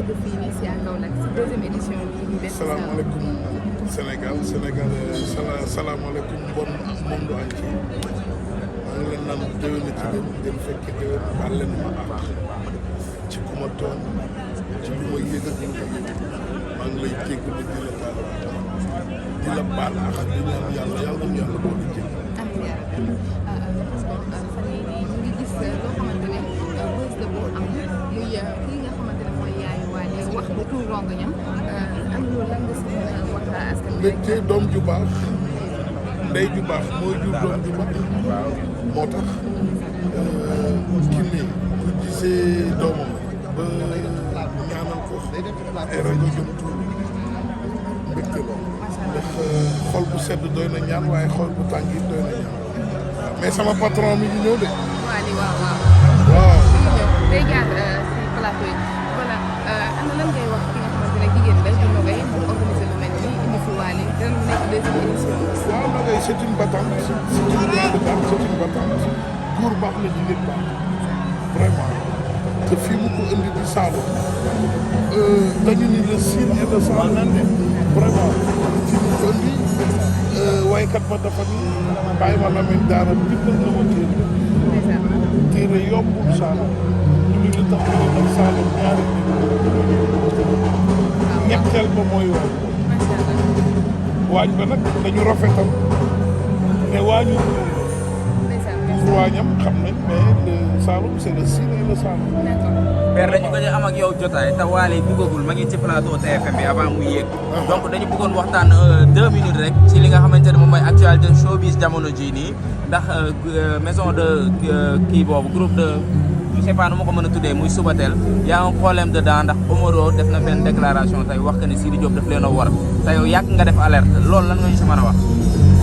dëgg fii nii si Kaolack si deuxième édition bi ñu def. salaamaaleykum Sénégal salaamaaleykum monde entier maa ngi leen naan déwénati leen ngeen fekk déwén baal leen ma àq ci ku ma tooñ ci lu ma yëg ak lu ma yëg maa ngi lay jéggalu di la baal àq di ñaan yàlla yàlla boole jégg. amiin yaa rabbi fan yii nii ñu ngi gis loo xamante ne bës la boo am muy kii nga xamante ne mooy yaayu Wally wax bu tuur rongoñam am loolu lan nga si mën a wax askan bi. mbégte doom ju baax ndey ju baax mooy jur doom ju baax moo tax Kiné bu gisee doomam ba ñaanal ko ay rajo jëm tuur mbégte la ndax xol bu sedd doy na ñaan waaye xol bu tàng it doy na ñaan mais sama patron mi ngi ñëw de. Wally waaw. mi ngi ñëw day jaar si plateau yi voilà ana lan ngay wax ki nga xamante ne jigéen la di Nogay mu organisé lu mel nii indi fi Wally ren mu nekk deuxième édition. waaw Nogay c'est une battante c'est une grande dame c'est une battante góor baax la jigéen baax vraiment te fii mu ko indi di Saloum dañu ni le Sine et le Saloum vraiment fii mu ko indi waykat ba dafa ni bàyyi ma Lamine Daara bindal na ma téere yombul Saloum ñu ngi li tax ñu nag Saloum ñaari ñetteel ba mooy waañ ba nag dañu rafetal ne waañu waañam xam nañ mais le Saloum c'est le Sine et le Saloum. père dañu gëj a am ak yow jotaay te Wally duggagul ma ngi ci plateau TFM bi avant muy yéeg. donc dañu bëggoon waxtaan 2 minutes rek ci li nga xamante ne moom mooy actualité showbiz jamono jii nii ndax maison de kii boobu groupe de je sais pas nu ma ko mën a tuddee muy Subatel y a un problème dedans ndax Omaro def na benn déclaration tey wax que ne Sidi Diop daf leen a war te yow yàgg nga def alerte loolu lan nga ñu si mën a wax.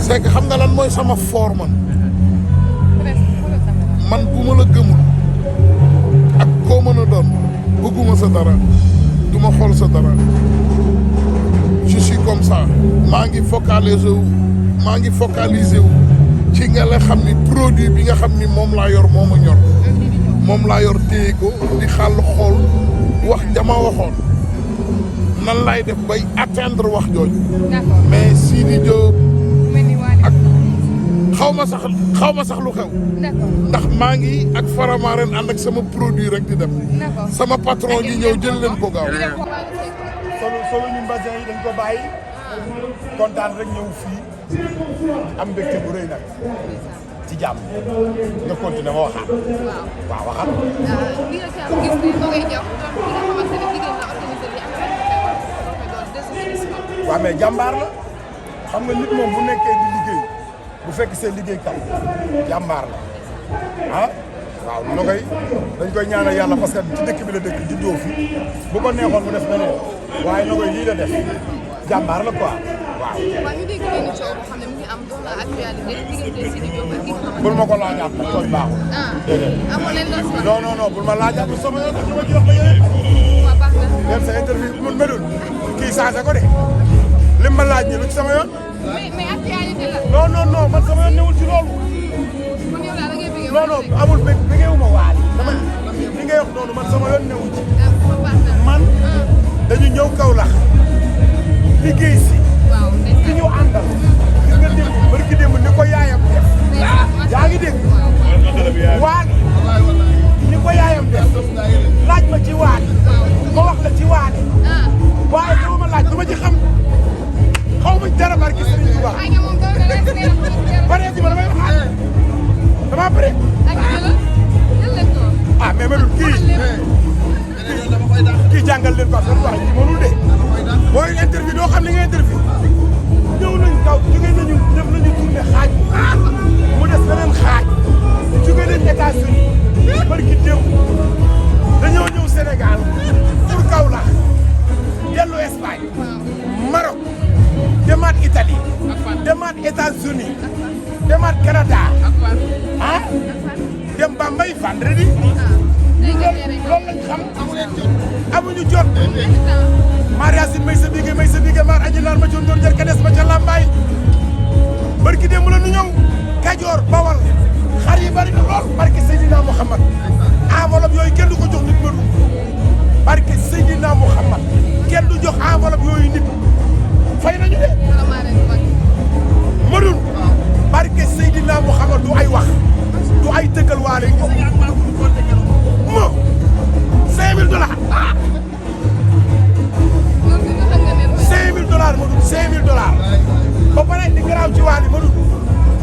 c'est que xam nga lan mooy sama fort man bu ma la gëmul ak koo mën a doon bëgguma sa dara du ma xool sa dara je suis comme ça maa ngi focaliser wu ci nga la xam ni produit bi nga xam ni moom laa yor moo ma ñor moom laa yor téye ko di xàll xool wax jama waxoon nan laay def bay atteindre wax jooju mais Sidi Diop ak xaw ma sax lu xew ndax maa ngi ak Faramaren ànd ak sama produit rek di dem sama patron yi ñëw jël leen ko gaaw solo ñu mbasin yi dañ ko bàyyi kontaan rek ñëw fii am mbégte bu rëy nag ci jàmm nga continuer ma waxaat waaw waxaat li nga ci am gis ni Nogay Diaw doon ki nga xamante ne jigéen la organisé li am waaw mais jàmbaar la xam nga nit moom bu nekkee di liggéey bu fekk seen liggéeykat jàmbaar la ah waaw Nogay dañ koy ñaanal yàlla parce que ci dëkk bi la dëkk juddoo fi bu ko neexoon mu def beneen waaye Nogay lii la def jàmbaar la quoi waaw. waaw ñu dégg benn coow boo xam ne mu ngi am doon la actualité diggante Sidi Diop ak ki nga xamante bul ma ko laajaat nag tooñ baaxul. déedéet amoon leen loo si wax. non bul ma laajaat sama yoon dama ci wax ba yéen. waaw baax na. même sa interview mun medul kii changé ko de lim ma laaj nii lu ci sama yoon. mais actualité la. non man sama yoon newul ci loolu. kon yow daal da ngay bëggee. non amul bëggeewuma Wally dama li ngay wax noonu man sama yoon newul ci. man dañu ñëw Kaolack liggéey si. waaw ki ñu àndal gis nga démb barki démb ni ko yaayam def. yaa ngi dégg. Wally ni ko yaayam def laaj ma ci Wally ma wax la ci Wally waaye dama ma laaj dama ci xam xaw ma dara barki Serigne Touba. pare ci ma damay waxaat dama pare. ah mais Medoune kii jàngal leen ko ak wax ji mënul de booy interview doo xam li nga interview ñëw nañu kaw jóge nañu def nañu tourné xaaj mu des beneen xaaj jóge nañ États-Unis barki démb dañoo ñëw Sénégal pour Kaolack dellu Espagne Maroc demaat Italie demaat États-Unis demaat Canada ah dem Bambey vendredi loolu lañ xam amuñu jot mariage may sa bige maar aji naar ma ci doon jar kades ma ca Lambaay barki démb la ñu ñëw Kajoor Bawal xar yi bari na lool barki Seydina Mouhamad enveloppe yooyu kenn du ko jox nit ma du barki Seydina Mouhamad $5000 ma dul $5000 ba pare li garaaw ci waali ma dul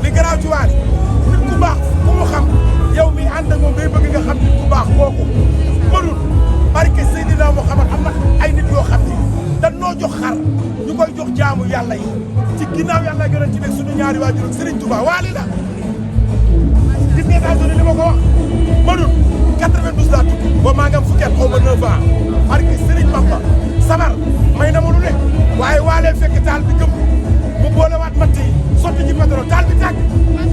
li garaaw ci waali nit ku baax ku mu xam yow mi ànd ak moom day bëgg nga xam nit ku baax kooku ma dul barke Seydina Muhammad am na ay nit yoo xam ni dañ noo jox xar ñu koy jox jaamu yàlla yi ci ginnaaw yàlla gën a ci nekk suñu ñaari waajur ak Serigne Touba waali la gis nga États-Unis li ma ko wax ma dul 92 laa tukki boo maa ngi am fukki at xaw ma 9 ans barke Serigne Bamba sabar may na ma lu ne waaye waalee fekk taal bi gëm mu boolewaat matt yi sotti ci pétrole taal bi tàkk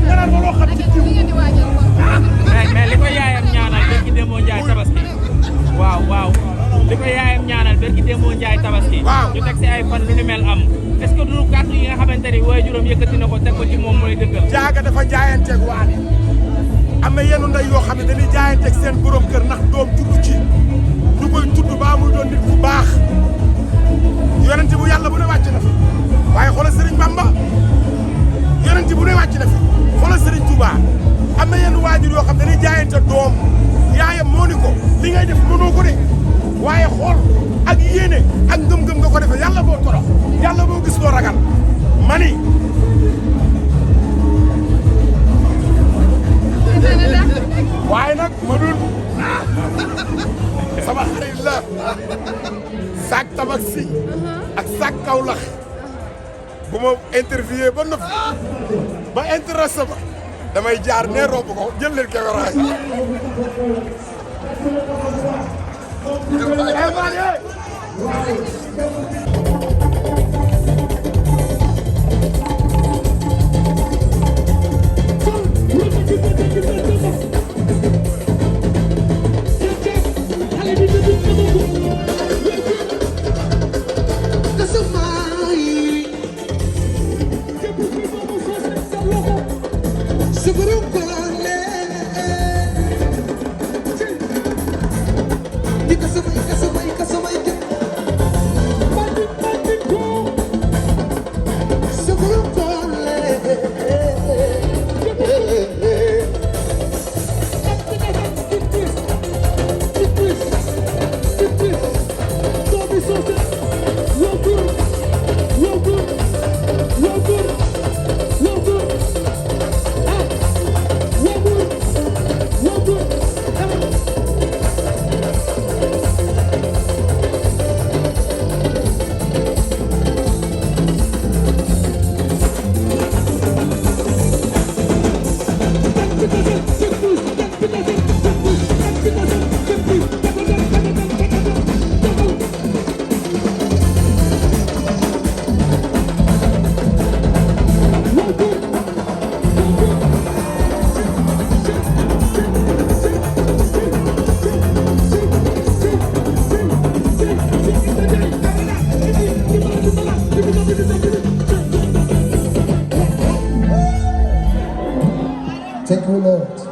nga naan ma loo xam ci jiw mais li ko yaayam ñaanal barki Demba Ndiaye tabaski waaw li ko yaayam ñaanal barki Demba Ndiaye tabaski ñu teg si ay fan lu ni mel am est-ce que du kàddu yi nga xamante ni waajuram yëkkati na ko teg ko ci moom mooy dëggal jaaga dafa jaayanteeg waale am na yenn ndey yoo xam ne dañuy jaayanteeg seen borom kër ndax doom juddu ci ñu koy tudd baa muy doon nit ku baax yonent bu yàlla bu ne wàcc na fi waaye xoolal Serigne Bamba yonent bu ne wàcc na fi xoolal Serigne Touba am na yenn waajur yoo xam ne dañuy jaayante doom yaayam moo ni ko li ngay def mënoo ko de waaye xool ak yéene ak ngëm-ngëm nga ko defee yàlla boo torox yàlla boo gis loo ragal mani waaye nag ma dul sama xarit la sac tabaski ak sac Kaolack bu ma interviewé ba noppi ba intéressé ma damay jaar ne romb ko jël leen caméra yi Thank you, Lord.